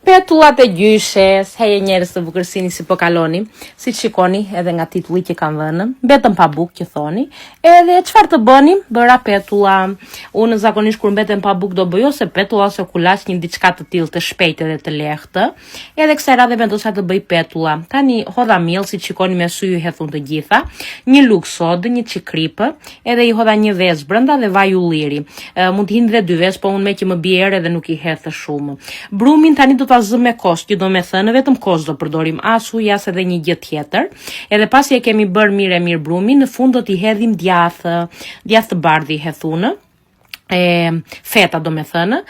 Petullat e gjyshes, hej njerëz të bukur si jeni si po kaloni, siç shikoni edhe nga titulli që kam vënë, mbetëm pa bukë që thoni, edhe çfarë të bënim, bëra petulla, unë zakonisht kur mbetem pa bukë do bëj ose petulla ose kulaç një diçka të tillë të shpejtë edhe të lehtë, edhe kësaj radhe vendosa të bëj petulla, tani hodha miell, siç shikoni me sy i hedh unë të gjitha, një lugë sodë, një çik kripë, Edhe i hodha një vezë brenda dhe vaj ulliri. E, mund të hidhni dhe dy vezë, po unë meqë më bie erë edhe nuk i hedh shumë. Brumin tani do ta zëm me kos, që do me thënë vetëm kos do përdorim, as ujë as edhe një gjë tjetër. Edhe pasi e kemi bërë mirë e mirë brumin, në fund do t'i hedhim djathë, djathë të bardhë i hedh unë e feta do me thënë,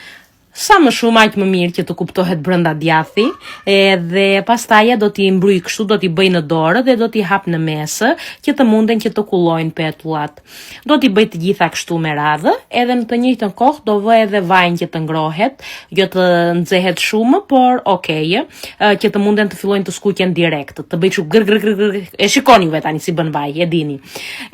Sa më shumë aq më mirë që të kuptohet brenda djathi, edhe pastaj do t'i mbryj kështu, do t'i bëj në dorë dhe do t'i hap në mes që të munden që të kullojnë petullat. Do t'i bëj të gjitha kështu me radhë, edhe në të njëjtën kohë do vë edhe vajin që të ngrohet, jo të nxehet shumë, por okay, që të munden të fillojnë të skuqen direkt, të bëj kështu gër gër gër gër. E shikoni juve tani si bën vaj, e dini.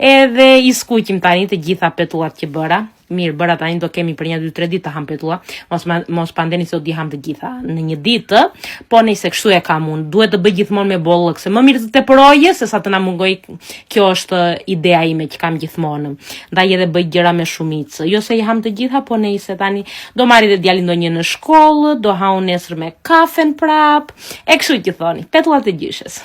Edhe i skuqim tani të gjitha petullat që bëra. Mirë, bëra tani do kemi për një 2 3 ditë të ham petulla. Mos ma, mos pandeni se do t'i ham të gjitha në një ditë, po nejse kështu e kam unë. Duhet të bëj gjithmonë me bollëk, se më mirë të teprojë se sa të na mungoj. Kjo është ideja ime që kam gjithmonë. Ndaj edhe bëj gjëra me shumicë. Jo se i ham të gjitha, po nejse tani do marri dhe djali ndonjë në shkollë, do ha unë nesër me kafen prap. E kështu që thoni, petullat e gjyshes.